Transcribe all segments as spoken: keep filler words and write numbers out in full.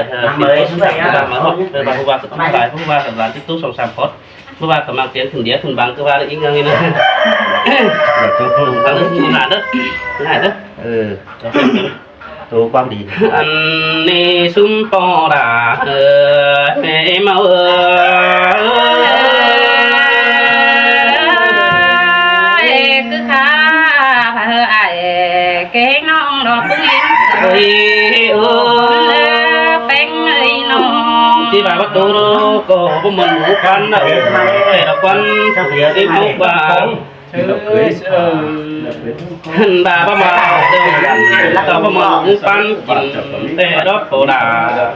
lai, ơ, ꞌpi ꞌnọng ꞌhụ ꞌva ꞌcọ ꞌchu lai, ꞌhụ ꞌva ꞌcọ ꞌlan ꞌchí ꞌtú song sam khót, ꞌhụ ꞌva ꞌcọ ꞌmặc piến khửn đĩa khửn bang ꞌcọ ꞌva ꞌnị ꞌnhắng ꞌnị ꞌnớ. Hăng ꞌhụ ꞌnặn ꞌnớ, ꞌnặn ꞌnớ. Tô ꞌquám đi. Ăn ꞌnị ꞌsúm ꞌpo đa, ơ, ꞌmẹ ꞌmá ꞌmưa. Ơ, ꞌcứ ꞌkhạ, ꞌva ꞌhơ ai, kéng ꞌnọng đỏ ꞌpứng yến. Ôi, ơ. Péng ơi ꞌnọng. ꞌChí ꞌva báu tô ꞌcọ báu mơn ngú căn ꞌnớ. Té đa căn, ꞌmẹ ꞌmá ꞌmưa. Hăn ba báu ꞌmá, ꞌtọ báu ꞌmá ꞌmưa păn kin, té đót ꞌpo đa.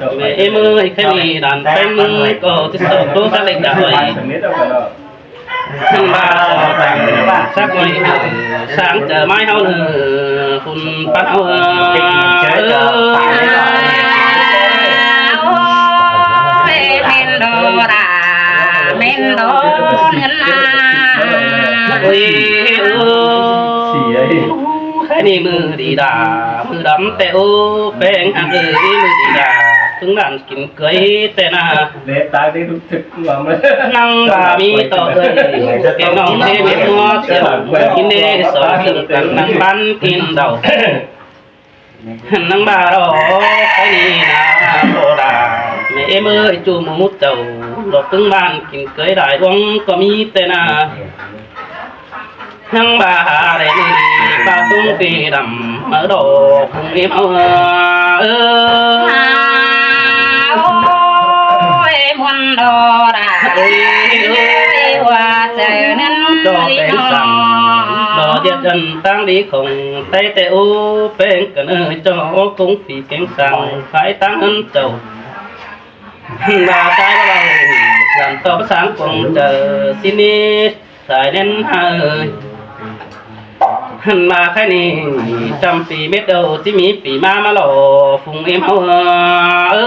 ꞌMẹ ꞌmá ꞌmưa ꞌkhạy ꞌnị đan péng ꞌcọ ꞌchí sổ tô sắc lệch đa ơi. Hăn ba sắc ꞌmưa, sáng ꞌchớ ꞌmái ꞌháu ꞌnớ, phun păn ꞌháu. Ôi, ꞌmen đo đa, ꞌmen đo ꞌnhắng ꞌnạ. Ôi, ôi. Hăn ꞌnị ꞌmự đi đa, ꞌmự đăm té ú, péng ꞌhặc ơi, ꞌmự đi đa, ꞌtứng đan kin cưới té ꞌnạ. Lễ tang đi đúc thực ꞌquám. ꞌNăng ba ꞌmí ꞌtọ ơi, kéng ꞌnọng ꞌdệt ꞌmí ꞌmứa, kin ꞌdệt só sương căn ꞌnăng bán kin đau. Hăn ꞌnăng ba đo, ꞌkhạy ꞌnị ꞌnạ, ꞌpo đa, ꞌmẹ ꞌmá ꞌmưa ꞌchu ꞌmự mút chảu, đo ꞌtứng đan kin cưới đai uống ꞌcọ ꞌmí té ꞌnạ. ꞌNăng ba hả đảy ꞌmự đi, ꞌva tung phi đăm, ꞌmá đo, phung ꞌmí ꞌmá ꞌmưa. Ơ. Ôi, ꞌmen đo đa. Ôi, ôi. Ôi, ꞌva ꞌchớ ꞌnặn đo đi péng ꞌnọng. Săng, đo ꞌdệt dăn ꞌtáng đi khong, té té ú, péng căn ơi, ꞌchọ tung phi kéng săng, phải ꞌtáng ꞌhướn chảu. Hăn ba sai báu đau, dăn ꞌtọ báu sáng cuông ꞌchớ, ꞌsịn ꞌnị, sai ꞌnén ꞌhá ơi. Hăn ba ꞌkhạy ꞌnị, chăm phi mết đô, ꞌchí ꞌmí phi ꞌmá ꞌmá lo, phung ꞌmí ꞌmá ꞌmưa. Ơ.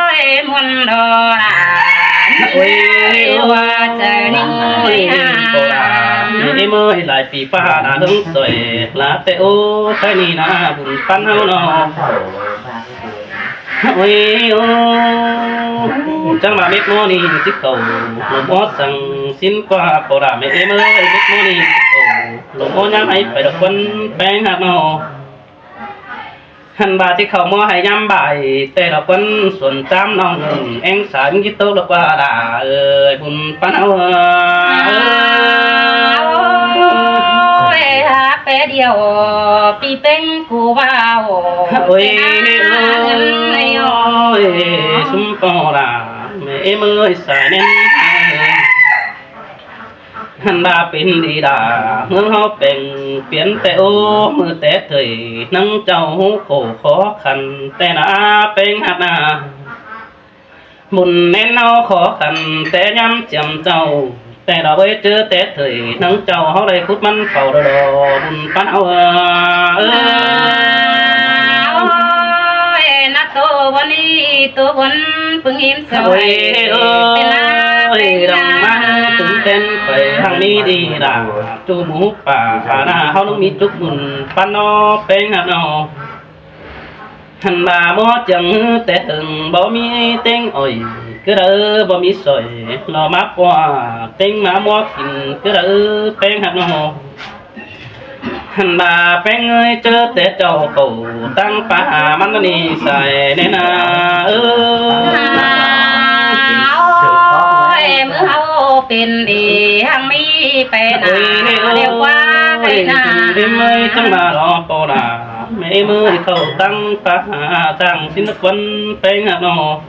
Ôi, ꞌmen đo đa. Ôi, ôi, ꞌva ꞌchớ ꞌnị ꞌnặn. Ôi, ꞌpo đa. ꞌMẹ ꞌmá ꞌmưa lai phi ꞌpá đa ꞌlớng soi, ꞌlạ té ú, ꞌkhạy ꞌnị ꞌnạ, phun păn ꞌháu ꞌnọ. Ôi, ôi, chắng ꞌva mết ꞌmưa ꞌnị ꞌchí khảu, ꞌlốm ók săng ꞌsịn ꞌquá ꞌpo đa ꞌmẹ ꞌmá ꞌmưa, mết ꞌmưa ꞌnị ꞌchí khảu, ꞌlốm ók ꞌnhắng ꞌhại pay đa quan péng ꞌhặc ꞌnọ. Hăn ba ꞌchí khảu ꞌmưa ꞌhại ꞌnhám bái, té đa quan suôn chăm ꞌnọng, ꞌéng sai ꞌmí ꞌchí tốc đa ꞌquá đa, ơi, phun păn ꞌháu. Ôi, hả pé điêu, phi péng cu ꞌva ổ. Ôi, ôi, ôi, ôi, ꞌsúm ꞌpo đa, ꞌmẹ ꞌmá ꞌmưa sai ꞌnén. Hăn ba pên đi đa, ꞌmướng ꞌháu péng piến té ú, ꞌmự té thời, ꞌnăng chảu ꞌhụ khổ khó khăn, té ꞌnạ péng ꞌhặc ꞌnạ. Bun ꞌnén ꞌháu khó khăn té ꞌnhám chiêm chảu, té đa bới ꞌchớ té thời ꞌnăng chảu ꞌháu đảy khút ꞌmắn khảu đo đo bun păn ꞌháu. Ơ, ôi, ꞌnạ tô bun đi, tô bun ꞌpứng ím soi. Ôi, ôi, đăm ꞌmá tứm tén pay hăng ꞌmí đi đa, ꞌchu mú pả, ꞌnạ ꞌháu ꞌnung ꞌmí chúc bun păn ꞌnọ, péng ꞌhặc ꞌnọ. Hăn ba ꞌmứa chắng té hưng báu ꞌmí ꞌtếng ỏi, ꞌcứ đaư báu ꞌmí sỏi, lo ꞌmá ꞌpua ꞌtếng ꞌmá ꞌmứa kin, ꞌcứ đaư péng ꞌhặc ꞌnọ. Hăn ba péng ơi, ꞌchớ té chảu khảu ꞌtáng pá hả ꞌmắn ꞌnị sai ꞌnén ꞌnạ. Ơ, ôi, ꞌmưa ꞌháu pên đi hăng ꞌmí pay ꞌnạ, ôi, ôi, ꞌlẹo ꞌquá pay ꞌnạ. Đi ꞌmơi chắng ꞌmá lo ꞌpo đa. ꞌMẹ ꞌmơi khảu ꞌtáng pá hả chắng ꞌsịn ꞌquán péng ꞌhặc ꞌnọ.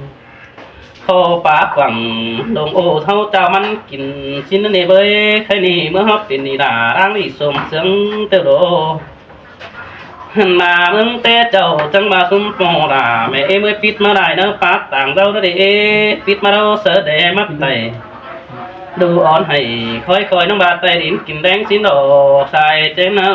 Khảu pá quảng lông ô ꞌháu chảu ꞌmắn kin ꞌsịn ꞌnị bới, ꞌkhạy ꞌnị ꞌmưa ꞌháu pên đi đa, đang đi sôm sương têu đô. Hăn ba ꞌmướng té chảu chắng ba ꞌsúm ꞌpo đa, ꞌmẹ ꞌmơi pít ꞌmá lai ꞌnớ pát tang dau đé, pít ꞌmá dau sớ đé mắp tay. Đu ón hảư khói khói ꞌnóng ba tay đin kin đéng ꞌsịn đo sai chén ꞌnớ.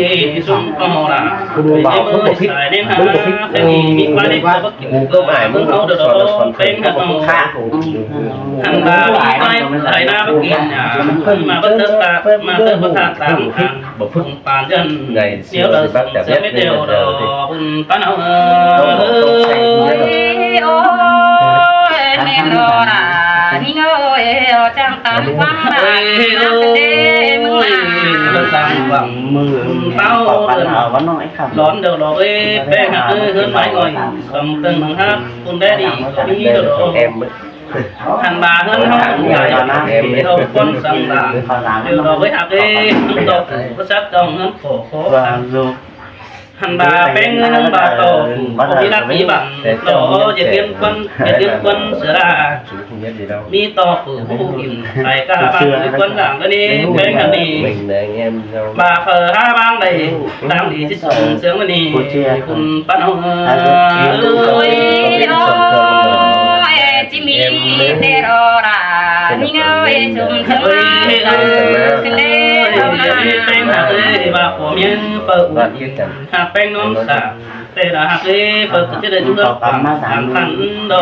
ꞌnị sung ꞌcọ ꞌhọt ꞌnị ꞌmự ꞌsái ꞌnị hák, ꞌkhạy ꞌnị ꞌmí ꞌquá ꞌnị ꞌcọ báu kin, ꞌcọ ꞌmứng ꞌháu đaư đaư, ꞌpéng hák ꞌháu. Hăn ba ꞌmí ꞌquái ꞌsái ꞌná báu kin, ꞌmá báu tớt ꞌtạp, ꞌmá tớt báu tha tang tang, ꞌpứng ꞌpán dơn, ꞌnéo đaư sương ꞌmí ꞌtẹo đỏ, ꞌpứng ꞌpán ꞌháu ơi. Ôi, ôi, ꞌmen đỏ đà, ꞌnhính ơi, ơ, chang tán quang đà, ôi, ôi, ꞌmưng đà, ꞌmưng đà, ꞌmưng đà, ꞌpáo đơn, lón đaư đỏ ơi, ꞌpéng hák ơi, ꞌhướn mái ngòi, song tơng măng hák, ꞌpứng đé đi, ꞌmí đaư đỏ. Hăn ba ꞌhướn ꞌháu ꞌnhai, ꞌpéng ꞌháu ꞌquám săng đà, đaư đỏ ơi hák ơi, ꞌmưng đỏ phủ, báu sắc trong ꞌhướn khổ khổ. Hăn ba ꞌpéng ꞌhướn ꞌmưng ba tô phủ, ꞌpí lắc ꞌpí băng, đỏ ꞌdệt ꞌtiến ꞌquám, ꞌdệt ꞌtiến ꞌquám sửa đà. ꞌMí tô phủ hú kin, ải cá băng ꞌmí ꞌquám đảng đaư ꞌnị, ꞌpéng hák ꞌnị. Ba phở há băng đảy, đang đi ꞌchí sung sướng đaư ꞌnị, ꞌpứng ꞌpán ꞌháu ơi. Ôi, ôi, Sì ꞌmí té ꞌlo đa ꞌnhính ơi, ꞌchum sớng ꞌmá săng ꞌcứ đé ꞌtau ꞌnặn. Péng ꞌhặc ơi, ꞌva phua ꞌmía phau ún, ꞌhặc péng ꞌnón săng, té ꞌlo ꞌhặc ơi, phau ꞌcứ ꞌchí đảy dú ꞌhướn pang, pang thăn đo.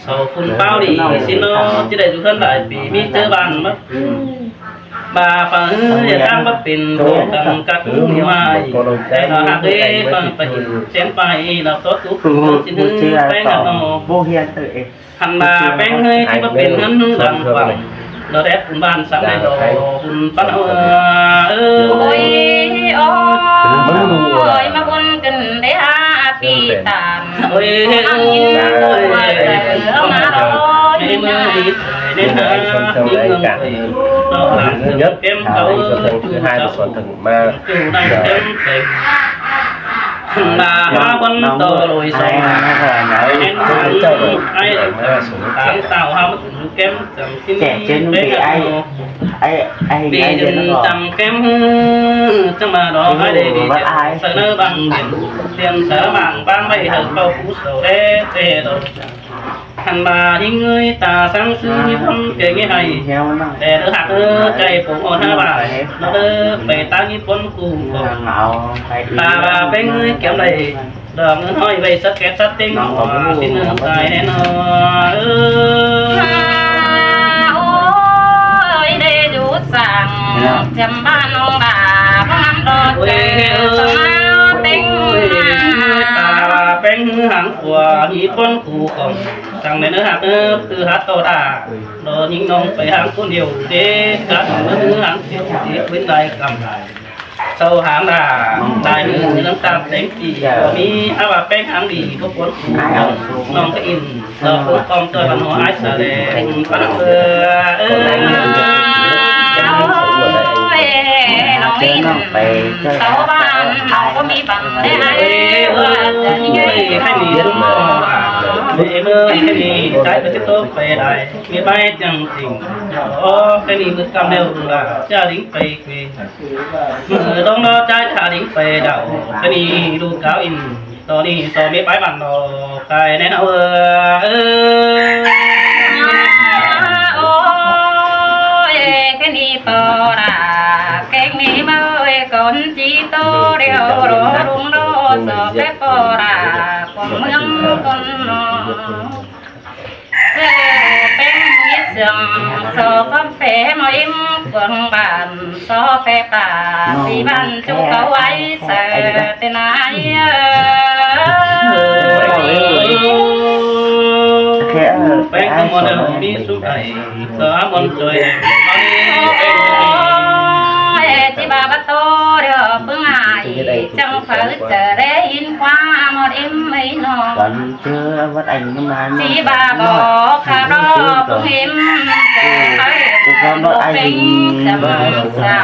Sau phun páo đi, ꞌsịn ꞌnớ ꞌchí đảy dú ꞌhướn đảy pi, ꞌmí ꞌchớ ꞌvan ꞌmá. ꞌVa phau ꞌhứ ꞌdệt ꞌtáng báu pên, phua căn cắt ꞌhứ ꞌnị ꞌmá, té ꞌlo ꞌhặc ơi, phau ꞌpa hin chén ꞌpa hin ꞌnạp tó túp, ꞌsịn ꞌhứ péng ꞌnặn ꞌnớ. Hăn ꞌva péng ꞌhới ꞌchí báu pên ꞌhướn ꞌhứ lăng quảng, ꞌlo đét phun ꞌvan săng đảy ꞌlo phun ꞌpắn ꞌnớ. Ôi, ôi, ꞌmá phun ꞌcứn đé hả ꞌpi ꞌtan. Ôi, ôi, ôi, ꞌmá ꞌlo ꞌnhính ơi, ꞌnhính ơi, ꞌnhính ơi. Kem cáu, thứ hai là soạn thử mà. ꞋChu năng kem kem. Hăn ꞌva ꞌmá phun ꞌto ꞌlôi song. Ai, ai, táng táo hao ꞌmá tứn kem. Chém chén ꞌnị ai, ai, ai, ꞌpi ai, ꞌdệt ꞌnặn ꞌnớ. Chăm kem ꞌhứ, chăm ꞌmá ꞌlo ai đảy đi, ꞌsớ ꞌnớ bang ꞌdệt, ꞌtiêm ꞌsớ bang, bang ꞌvạy hảư phau phú sổ đé, té ꞌlo. Hăn ꞌva ꞌnhính ơi, ta săng ꞌsứ ꞌnhính phun ké ꞌnị ꞌhại. Té ꞌlớ ꞌhặc ơi, ꞌchái phung ôn hả ꞌva, ꞌnớ ꞌlớ pay ta ꞌnhính phun ꞌcú khong. Ta ꞌva péng ơi kem đảy. Đo ꞌngớn ꞌhọi ꞌvạy sắt kẹt sắt ꞌtếng ꞌnọ, ꞌsịn ꞌnưng tai ꞌnẹn ꞌnớ. Ơ. Ôi, đé dú săng, chăm ꞌva ꞌnọng đa, ꞌpứng năm đo ôi, chăm ôi, ꞌnọng ꞌtếng ôi, ꞌnọng. Ta ꞌva péng ꞌhứ háng phua, ꞌnhính phun ꞌcú khong. Săng ꞌnị ꞌnớ ꞌhặc ꞌnớ, ꞌtứ hả ꞌto đa. Đo ꞌnhính ꞌnọng pay háng phun điêu, té cắt ꞌnớ ꞌhứ háng phiêu, té quên đai căm đai. Sau háng đa, đai ꞌnưng ꞌnưng tăm téng ꞌchí, ꞌmí hả ꞌva péng háng đi, báu phun ꞌcú, ꞌnọng ꞌcọ in, sau phun khong ꞌtoi văn hóa ai sa lê, ꞌpắn ꞌnọng ơ, ơ. Ôi, ꞌnọng in, sau ꞌva ꞌnọng ꞌcọ ꞌmí băng đé ai, ôi, ôi, ôi, ôi, ôi, ôi, ôi, ôi, ôi, ôi, ôi, ôi, ôi, ôi, ꞌmí bai chăng ching, ơ, ꞌkhạy ꞌnị ꞌmựt căm ꞌlẹo la, ꞌchá đính pay quê. ꞌMự đón đó ꞌchái thả đính pay đảo, ꞌkhạy ꞌnị ꞌlụk cáo in, ꞌto ꞌnị so ꞌmí bái bản đó, cai ꞌnẹn ꞌnớ ơ, ơ. Ôi, ꞌkhạy ꞌnị ꞌto đa, ꞌkhạy ꞌnị ꞌmá ơi, con ꞌchí ꞌto điêu đô rung đô, so phép ꞌto đa, con ꞌmướng con nó. ꞌSứ péng ꞌnị sương so ꞌcóm phe ꞌmá im cuông bản so phe pả, ꞌpi bản ꞌchu cáu ai sa té nai ơ. Péng ꞌcọ ꞌmá đé ꞌmí sung ai, so ꞌmá ꞌchoi ai. Ôi, ꞌchí ꞌva báu ꞌto điêu ꞌpứng ai, chắng phaư chả đé in ꞌquá ꞌmá im ꞌmí ꞌnọng. Chứ bắt anh nó mà ꞌchí ꞌva báu khả ꞌlo ꞌpứng im, chả phaư ꞌpứng chả ꞌmá sa.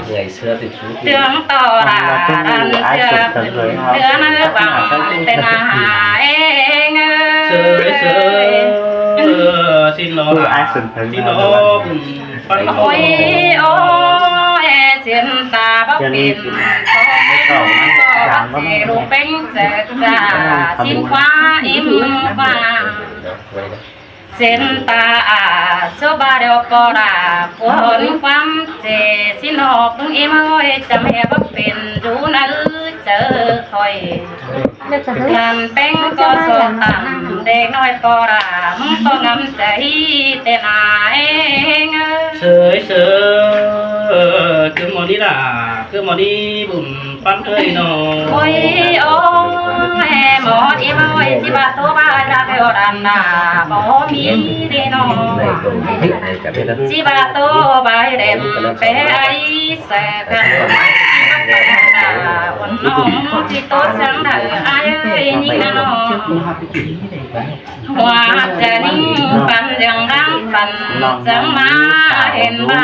Ngày xưa thì chú ꞌtướng ꞌto đa đan sia, ꞌtứa ꞌnớ băng té nà eng ơi. Sơ, sơ, sơ, xin nó, xin nó. Ôi, ôi, xin ta báu pên, báu pên, ꞌlụk péng chả chả, xin ꞌquá im ꞌquá. Xin ta a, ꞌchớ ꞌva điêu ꞌpo đa, ꞌquám ꞌquám ꞌchí, xin ꞌnọng ꞌpứng im ơi, chăm hê báu pên, dú ꞌnớ chớ khỏi. Căn péng ꞌcọ so tăm, đéc ꞌnọi ꞌpo đa, ꞌmứng ꞌcọ ngắm chảy té nà eng ơi. Sới, sới, cứ ꞌmọ ꞌnị đa, cứ ꞌmọ ꞌnị bun ꞌpắn ơi ꞌnọng. Ôi, ôi, ꞌmọ ꞌnị ꞌmá ơi, ꞌchí ꞌva ꞌtố ꞌva đa ꞌviu đan đa, báu ꞌmí đi ꞌnọng. ꞌChí ꞌva ꞌtố ꞌva đêm pé ai sa căn. Uôn ꞌnọng ꞌchí ꞌtố săng đa ai ơi, ꞌnị ꞌnọng. Hoa chả ꞌnhính ꞌpắn dăng đăng ꞌpắn, chắng ꞌmá hên ꞌva,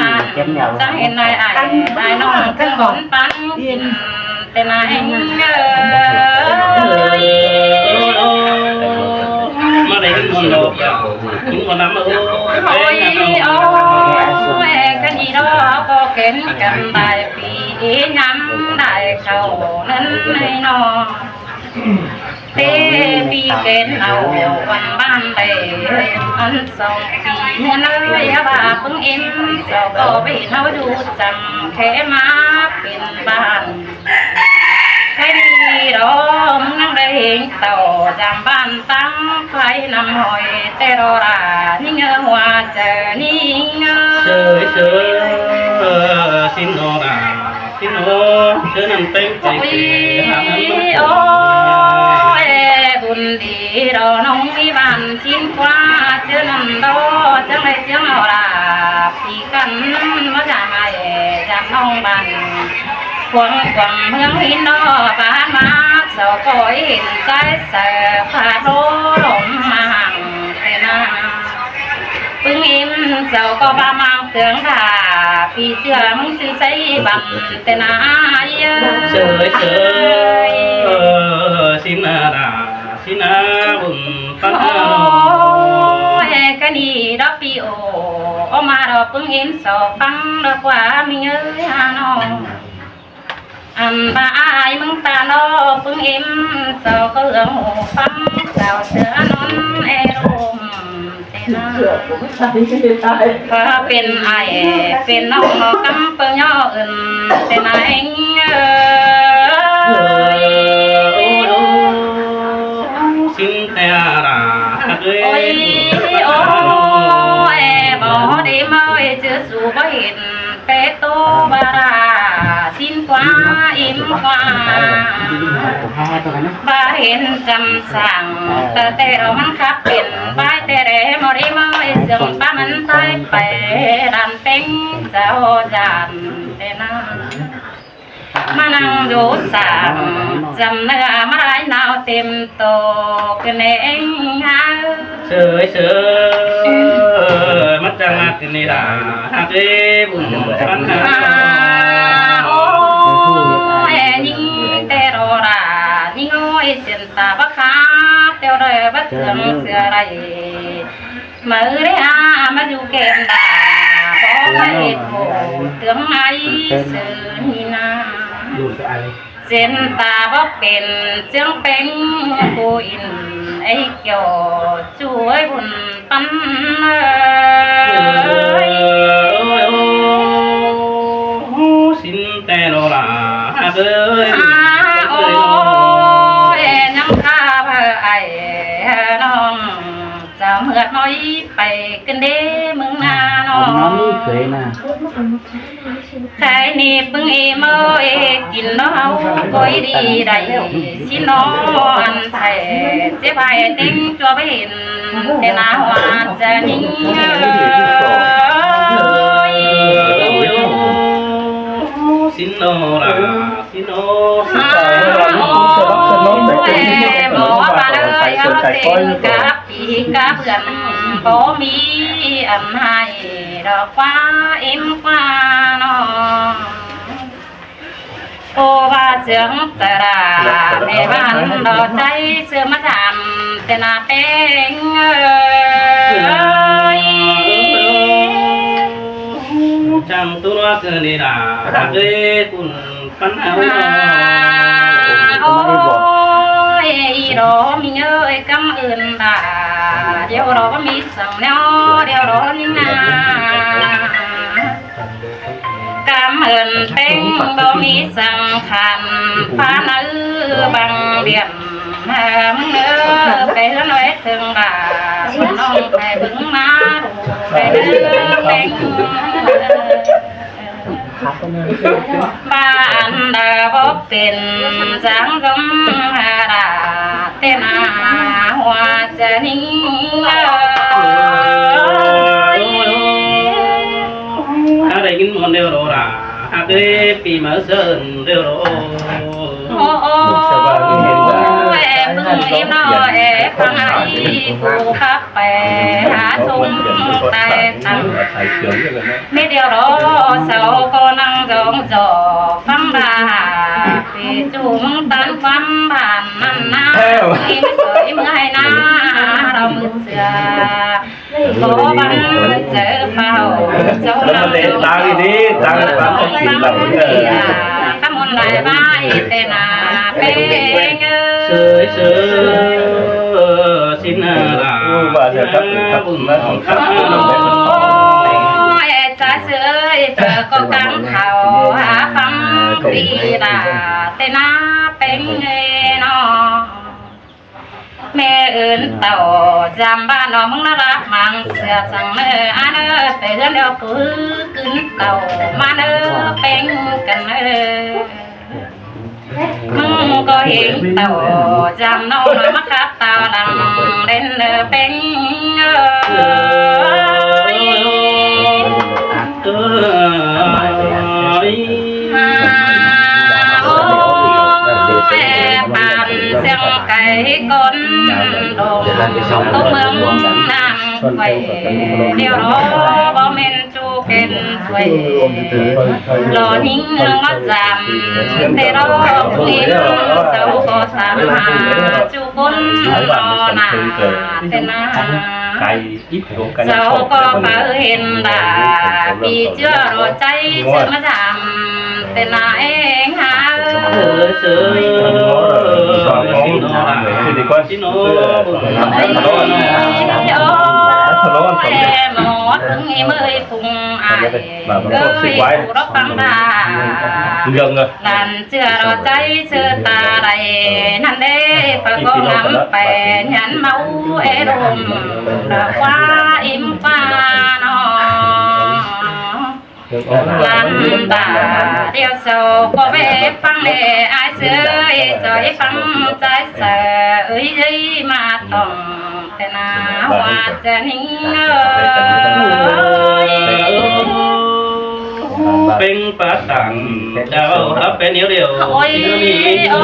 chắng hên ai ai, ai ꞌnọng chắng bón ꞌpắn kin, té nà eng ơi. Ôi, ôi, ôi, ôi, ꞌcọ ꞌnị đó ꞌcọ kén căn đai ꞌpi, ngắm đai khảu ꞌnặn ꞌnị ꞌnọng. Té pi kén au ꞌquám ꞌván đảy ăn song pi ꞌngớn ơi, ꞌva ꞌpứng ím sau ꞌcọ ꞌvạy ꞌháu dú chăm khé ꞌmá pên ꞌván. Khay đi đó ꞌmứng ꞌnăng đảy hên tảu dăm ꞌván táng khay năm hỏi té đó là ꞌnhính ơ hua chaư ꞌnhính ơ. Sơi sơi, ꞌsịn đó là ꞌsịn đó, sơi ꞌnặn ꞌpéng pay kê hang ꞌnặn ꞌmá. Ôi, bun đi đó ꞌnọng ꞌmí ꞌván ꞌsịn ꞌquá, sơi ꞌnặn đó, chắng đảy chắng đó là pi căn ꞌmá dăm ai, dăm ꞌnọng ꞌván. Khuang khuang ꞌmướng ꞌhịn đó, ꞌván ꞌmá sau ꞌcọ hên ꞌchái saư pha đô lôm ꞌmá hăng té na. ꞌPứng ím sau ꞌcọ ꞌva ꞌmáng tướng thả, pi ꞌchưa ꞌmứng ꞌchư sáy băm té na. Sơi sơi, ꞌsịn a đa, ꞌsịn a bun ꞌpắn a. Ôi, khay đi đó pi ô, ꞌo ꞌmá đó ꞌpứng ím sau ꞌphắng đó ꞌquá ꞌmí ơi ha ꞌnọng. Ăn ꞌva ai ꞌmứng ta ꞌnọ ꞌpứng ím sau ꞌcọ hương hô ꞌphắng sau sưa ꞌnặn é ꞌlum té na. Pên ai pên ꞌnọng ꞌnọ căm ꞌpứng ꞌnhó ưn té na ꞌhính ơi. Ôi, ôi, ôi, báu đi ꞌmá ơi, ꞌchư su báu hên pé tô ꞌva đa ꞌsịn ꞌquá ím ꞌquá. ꞌVa hên chăm săng ta té đó ꞌmắn khắp pên ꞌvái té đé ꞌmó đi ꞌmá ơi, sương ꞌpá ꞌmắn thái pay đàn ꞌpéng sau dăm té na. ꞌMá ꞌnăng dú săng dăm ꞌnớ ꞌmá đảy nao têm tô ꞌcọ ꞌnhính ha. Sơi sơi, ꞌmá chắng ꞌnạ ꞌtị ꞌnị đa, hák ꞌlế bun ꞌpắn na. Ôi, ꞌnhính té đó đa, ꞌnhính ơi, sên ta báu khá, ꞌtẹo đảy báu sương sưa đảy. ꞌMự đảy a ꞌmá dú kêm đa, báu ꞌmá ꞌhệt khổ tướng ai sư ꞌnị na. Sên ta báu pên ꞌchương ꞌpéng ꞌcú in ꞌlế kiẻo ꞌchu ơi bun ꞌpắn ơi. Sên té đó đa, hák ơi. A, ôi, ꞌnhắng khá báu ai ꞌnọng. Chăm ꞌhướt ꞌnọi pay ꞌcứn đế ꞌmướng na ꞌnọng. Khay ꞌnị ꞌpứng ím ơi, kin đó ꞌháu ꞌcoi đi đảy ꞌsịn ꞌnọ ăn sai, chếp ai ꞌtếng ꞌchua báu hên té na hua chaư ꞌnhính ơi. Sên đó đa, sên đó. A, ôi, báu ꞌva đảy ꞌháu ꞌtếng cắp ꞌpi cắp ꞌhướn báu ꞌmí ăn hai đo ꞌquá ím ꞌquá ꞌnọ. Ô ꞌva sương ta đa, ꞌmẹ ꞌván đó cháy sương ꞌmá chăm té na ꞌpéng ơi. Chăm tu ꞌva ꞌcứn đi đa, hák ꞌlế bun ꞌpắn ꞌháu. A, ôi, ꞌí đó ꞌmí ơi, căm ưn đa, điêu đó ꞌmí săng ꞌnéo, điêu đó ꞌnhính na. Căm ưn ꞌpéng báu ꞌmí săng khăn, pha ꞌnư băng điện, hơm ꞌnớ, pay ꞌhướn ꞌlế tơng đa, ꞌnọng pay bứng ꞌmá, pay ꞌnư ꞌpéng. ꞌVa ăn đa báu pên dáng dống ha đa, té na hua chaư ꞌnhính ơi. Hák đảy kin ꞌmuôn điêu đó đa, hák ꞌlế ꞌpi ꞌmá sơn điêu đó. Ô, ô, ê, ꞌpứng ím ꞌnọ, ê, ꞌphắng ai, ꞌcú khắp pay hả sung tay tăng. ꞌMí điêu đó sau ꞌcọ ꞌnăng dông dô ꞌphắng đa, ꞌpi ꞌchu ꞌmứng ꞌtán ꞌquám bản ꞌnặn na, ꞌmí sới ꞌmưa ꞌhại na, ꞌlạ ꞌmự sưa. Có bắn chớ pháo, châu Âu. Tăng đi, tăng, tăng, tăng, tăng, tăng. Cắp ꞌmôn lai bai te na peng ơi. Sới sới xin là. Ôi, bà giờ cắt, cắt, cắt, cắt. Ôi, cha sới, cha có cắn thảo, hả, phăng phi là te na peng ơi nó. Mẹ ưn tàu giam ba nó mưng nó lạp mang sửa săng nơ, ăn nơ, tê hươn đeo cứ cứng tàu, mà nơ, peng cắn nơ. Mưng có hình tàu giam nó, nó mắc khắp tàu lăng đến nơ peng ơi. Ôi, ôi, bàn xiếng cái con đồng, tô mương nam quẩy, điều đó bố men chu kên quẩy. Lo những ngưỡng ngó giảm, thế đó cũng in, sau có tám hà, chu côn lo nà, tên nà. Sau có pháo hiền đã, vì chưa rồi cháy, chưa mà giảm, tên là em hả ơi. Ôi, ôi, ôi, em hót hứng em ơi phùng ai, ơi, phủ đó phăng đà. Lăn chưa rồi cháy, chưa ta đây, năn đê, phá có ngắm phải nhắn máu, ê đồn, đã qua im qua nó. Lăn ta, điều sâu, có về phăng lệ, ai sửa, ai sửa, phăng trái sửa, ơi, ơi, mà tổng, thế nào, hoa sẽ nính ơi. Peng pá tang, chao há pén hiếu điều. Ôi, ôi,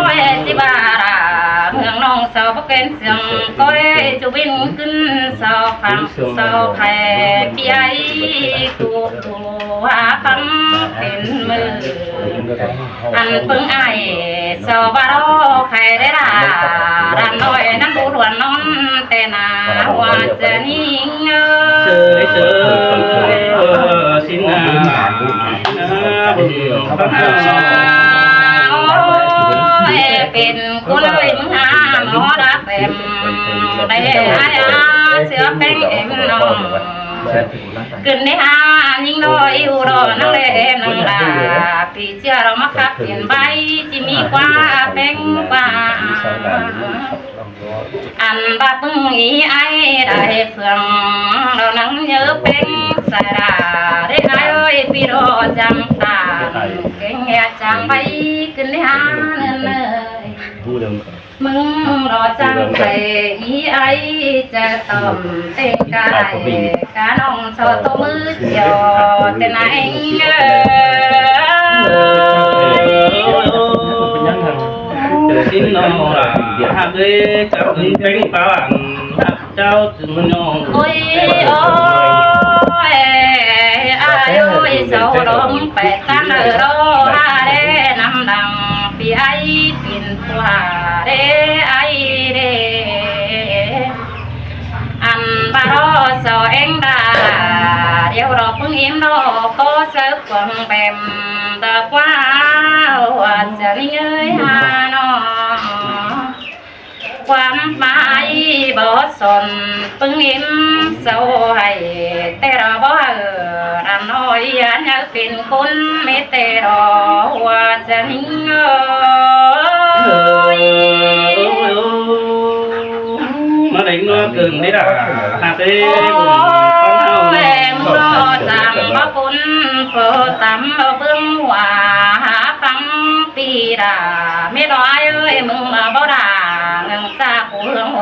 ôi, chị bà là hương nông sao bắc kén sương, coi chu bin cưng sao phẳng sao khai, pi ai tu tu há phẳng pên mơ. Ăn pưng ai sao bà đó khai đấy là, đàn nói năn bu luận non, tên là hoa sẽ nính ơi. Sới sới, ơ, xin à, à, bưng bưng à. Ôi, pên cô lơi mưng hà, mó đã pem, đây ai à, sửa peng em nông. Cưng đấy hà, nính đó, yêu đó, năng lệ em nông là, pi chia đó mắc khắp tiền bay, chỉ mi qua, peng qua. Ăn bác bưng ý ai đại phương, lo nắng nhớ peng sai đà, để ai ơi, pi đó chăm ta, kênh nghe chăm bay, cưng đi há nên ơi. Mưng đó chăm thầy ý ai, chả tòm tên cái, cá nông so tô mưa chiều, tên anh ơi. Xin nó là hạt lê, chăm peng pá bản, hạt chao chưng nông. Ôi, ôi, ai ơi, sao đông phải tan ở đó, ha, để năm đằng, pi ai, pin, qua, để ai, để. Ăn bà đó sao em đã, điều đó cũng im đó, có sớ quăng bèm, ta qua, hoa, chả đi ơi, ha, nó. Quan mãi bó son pưng im sâu hay, tê rò bó hờ đàn nói ăn nhớ pin cún mê tê rò hua chân ơi. Mà đánh nó cưng đi đã, hạt tê. Ôi, em lo rằng bó cún phô tắm bó bưng hua há phăng pì đà, mê lo ai ơi mưng mà bó đà, ngừng xa cú hương